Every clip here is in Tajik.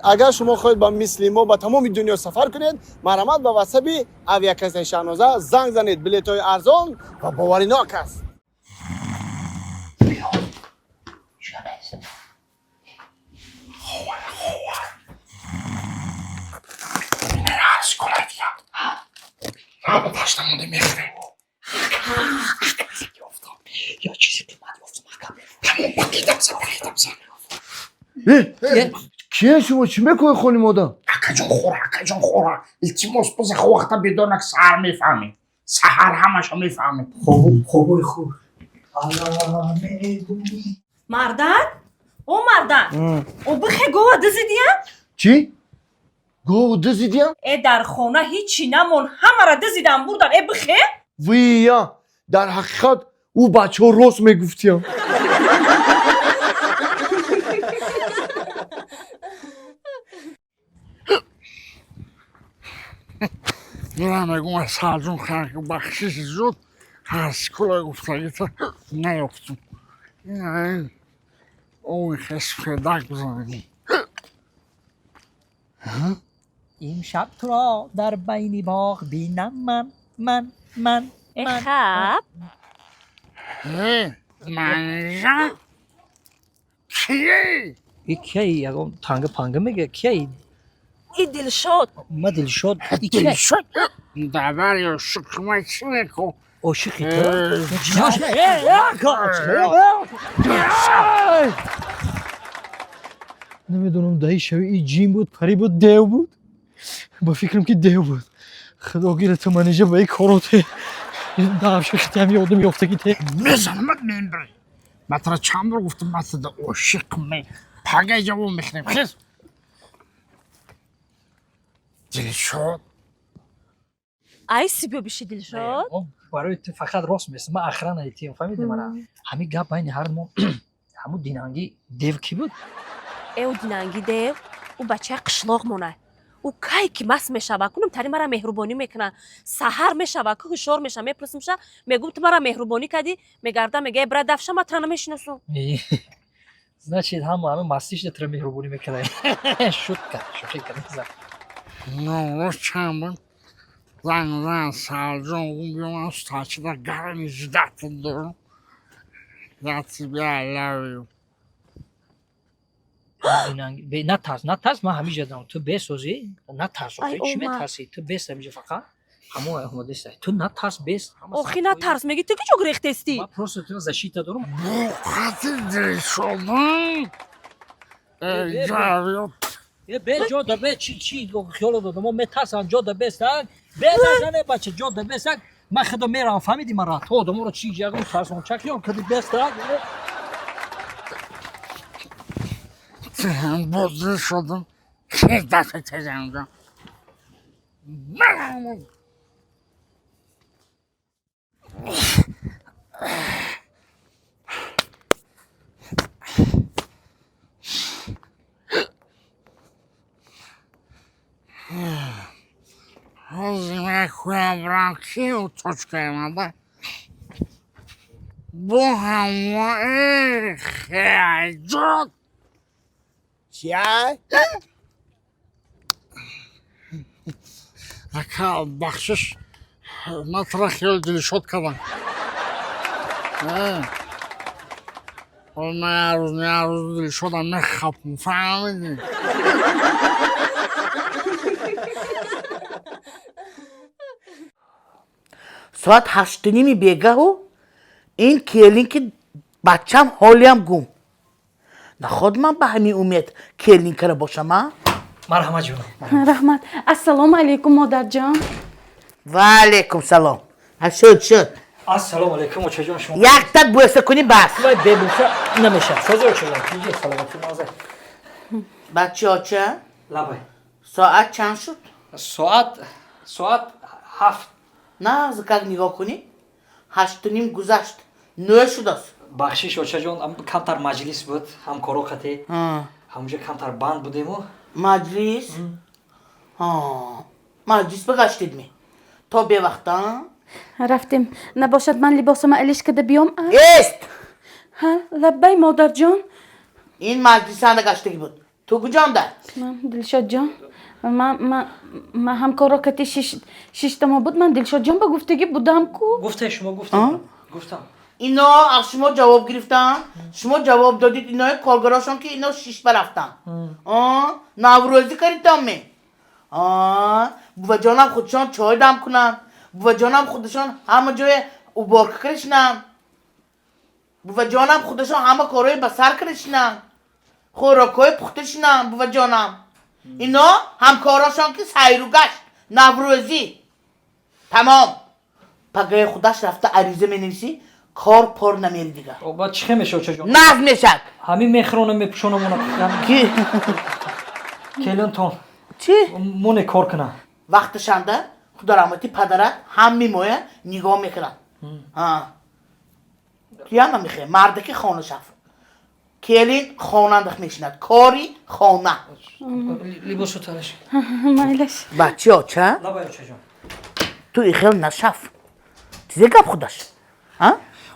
Агар шумо хоҳед ба мисли мо ба тамоми дунё сафар кунед, марҳамат, ба ватсаби авиакассаи Шаҳноза занг занед. Билетҳои арзон ва боваринок аст. Я чизи қимат ёфтам, ака. Кие шумо, чӣ мекунед, хоним одам? Акаҷон, хӯра, акаҷон, хӯра, илтимос, боза вақта бедорнак, саҳар мефаҳмӣ, саҳар ҳамаша мефаҳмӣ. Хобои хуб. Ала медунӣ. Мардан, о мардан, о, бихе, гова дизидия. Чӣ? Гову дизидиям? Э, дар хона ҳичи намон, ҳамара дизидан бурдан. Э, бихе. Вия, дар ҳақиқат ӯ бачаҳо рост мегуфтиям. Мира мегум, асалҷон, бахшиш зуд ҳарскула гуфтагита наёфтум. Ои хесфедак бизанем. Имшаб туро дар байни боғ бинам ман, ман, ман. Э, хаб. Э, манжа кие? И кияи, ягон танга панга мега, кияи? И Дилшод. Ма Дилшод, и кияй? Дилшод давар ё шукма чӣ меку? Ошиқи ту? Намедонам, даи шави и ҷин буд, парӣ буд, дев буд. Ба фикрам, ки дев буд. Худо гирата, манижа, ба и короте давшахтиам ёдам ёфтаги те. Мезанамат, мембри. Ма тара чанд бор гуфтам, ма тада ошиқ ме пагай ҷавоб мехӯрем. Хез, Дилшод. Айси, биё биши, Дилшод. Барои ту фақат рост мест, ма охрана тием, фаҳмиди мана? Ҳамин гап байни ҳар мо, ҳамун динанги дев кӣ буд? Э, ӯ динанги дев, ӯ бачаи қишлоқ монад. Ӯ кай ки маст мешава, кунам тари мара меҳрубонӣ мекуна. Саҳар мешава, ку ҳушёр меша, мепурсимша, мегум: «Ту мара меҳрубонӣ кардӣ?» Мегарда, мега: «Э, бра, дафша, ма тура намешиносум». Значит, ҳама ҳама мастишда тура меҳрубонӣ мекарда. Шутка, шӯхӣ карда. Номрош чанд буд? Занг зан, Салҷон, гум, биё, ман стачида гарми ждать дорам. Я тебя love you. Натарс, натарс, ман ҳамиҷа дорам, ту бесозӣ, натарс. Ай, чӣ омад. Метарсӣ ту? Бес ҳамиҷа, фақат ҳамо омадеста, ту натарс, бес. Охи, натарс меги, ту куҷо гурехтестӣ? Ман просто туро защита дорам. Буқати Дилшодон. Ҷавё. Э, бе, ҷо да бе, чи чи хиёло додам, мо метарсам, ҷо да бесак, бе, назане, бача, ҷо да бесак, ман худо меравам, фаҳмиди мара? Ту одаморо чи ягон тарсончак хиёл кади, бесак. Бо Дилшодон хез, даста тезанҷа. Ман ҳозир мекӯям, брам, ки ӯ точкаи мада бо ҳамо хеҷот. Чия? Ака, бахшиш, ман тура хиёли Дилшод кардам. Ҳол ман як рӯз, як рӯз Дилшодам мехапам, фаҳмидӣ? Соат 8:30 бегаҳу ин келинки бачам ҳолиам гум. Наход ман ба ҳамин умед келинкара бошам, а? Марҳамат, ҷонам. Раҳмат. Ассалому алайкум, модарҷон. Ва алайкум салом. А, шуд, шуд. Ассалому алайкум, очаҷон, шумо. Якта бӯса кунӣ, бас. Вай, бебӯса намешавад. Созӣ, очаҷон, иҷи, саломатӣ, маза. Бачи, оча. Лабай. Соат чанд шуд? Соат 7. На, как нигоҳ кунӣ, 8:30 гузашт, 9 шудааст. Бахшиш, очаҷон, камтар маҷлис буд, ҳамкоро қате ҳамунҷа камтар банд будему. Маҷлис? Маҷлис бигаштидми то бевақта? Рафтем. Набошад, ман либосама алиш када биём, а? Эст. Ҳа, лаббай, модарҷон. Ин маҷлисанда гаштагӣ буд. Ту куҷонда? Ман Дилшодҷон, ман ҳамкоро кати шиштамо буд, ман Дилшодҷон ба гуфтагӣ будам ку. Гуфте, шумо гуфте, гуфтам. Ино аз шумо ҷавоб гирифтан, шумо ҷавоб додид, инои коргарошон ки ино шишба рафтан. Наврӯзӣ кардитон ме? Буваҷонам худшон чой дам кунанд, буваҷонам худашон ҳама ҷое уборка кардишинанд, буваҷонам худашон ҳама корҳои ба сар кардишинанд, хӯрокҳои пухта шинанд буваҷонам. Ино ҳамкорошон ки сайру гашт, наврӯзӣ. Тамом. Пагаи худаш рафта ариза менависӣ, кор пор намери дигар. Баъд чӣ хел мешавад, очаҷон? Нағз мешавад. Ҳамин мехронам, мепӯшонам она. Ки? Келинтон. Чӣ? Моне кор кунам. Вақташанда худо раҳмати падарат ҳамми моя нигоҳ мекунад. Туям намехоҳӣ мардаки хона шав. Келин хонандах мешинад, кори хона. Либосу талаш. Майлаш. Бачи оча. Лабай, очаҷон. Ту ихел нашав, чизе гап худаш, а?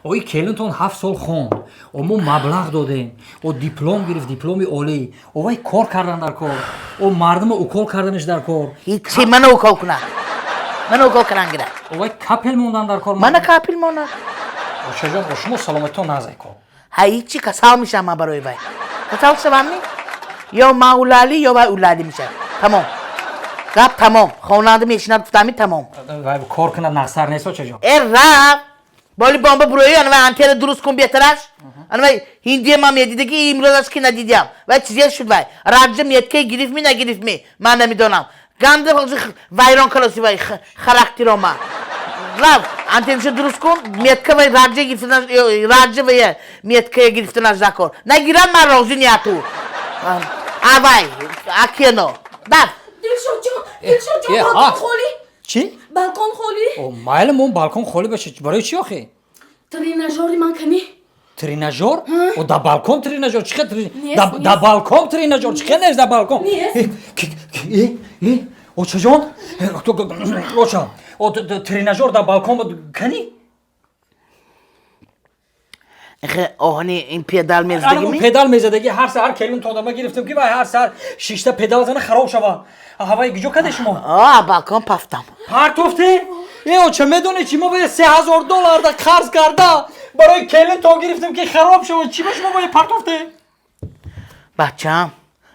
Ои, келинтон 7 сол хонд, о мо маблағ додем, о диплом гирифт, дипломи олӣ. О вай кор кардан дар кор, о мардумо укол карданаш дар кор. Ҳичи, мана укол кунад, мана укол каран гирад. О вай капель мондан дар кор. Мана капель монад. Очаҷон, о шумо саломатитон нағзай кор. Ҳа, ҳичи, касал мешавам ман барои вай. Касал шавам ми? Ё ман улалӣ, ё вай улалӣ мешавад. Тамом, гап тамом. Хонанда мешинад гуфтами, тамом. Вай кор кунад, нағзтар нест, очаҷон? Э, рафт боли бомба бурои, ана вай антена дуруст кун, беҳтараш. Ана вай ҳиндия ман медида, ки имрӯзаш ки надидям. Вай чизе шуд, вай раҷа метка гирифт ми, нагирифт ми, ман намедонам. Ганда вайрон калоси вай характеро ма. Рафт антенаша дуруст кун, метка вай раҷа гирифтана, раҷа вай меткая гирифтанаш закор. Нагирам, ман розӣ нияту. Авай акено дафт. Дилшодҷон, Дилшодҷон, э, балкон а. холӣ. Чӣ? Балкон холӣ. О, майли, мон балкон холӣ бошад, барои чӣ охи? Тренажёри ман кани? Тренажёр? О, да балкон тренажёр чӣ хел? Нест, Да нест. балкон тренажёр чӣ хел нест да балкон? Нест. Э, э, э, очаҷон, э, оча, о, тренажёр да балкон буд, кани? Ихе оҳани ин педал Ана мезадагими? Педал мезадаги, ҳар саҳар келин тодама гирифтем, ки вай ҳар саҳар шишта педал зана, хароб шава. Ҳавай гиҷо каде шумо? А, балкон пафтам. Партофте? Э, оча, медонед чи? Мо бояд 3000 доллар да қарз карда барои келин то гирифтем, ки хароб шава. Чи ба шумо бояд партофте? Бачам,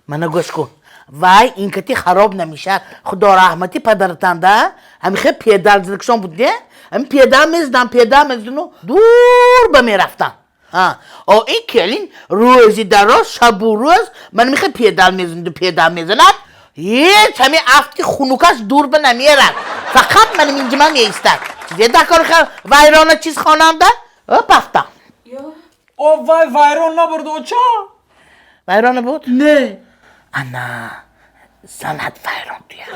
мана гӯш кун, вай инкати хароб намешавад. Худо раҳмати падаратанда ҳамихе педал задакшон буд, не? Ҳами педал мезадам, педал мезадану дур ба мерафтам. О, ин келин рӯзи дароз, шабу рӯз мана михе педал мезаду педал мезанад, ҳеҷ ҳами афти хунукаш дур ба намерад, фақат мана минҷима меистад. Чизе дакор вайрона чиз хонанда, о, пафтам. О, вай вайрон набурд, оча. Вайрона буд? Не. Ана занат вайрон туя.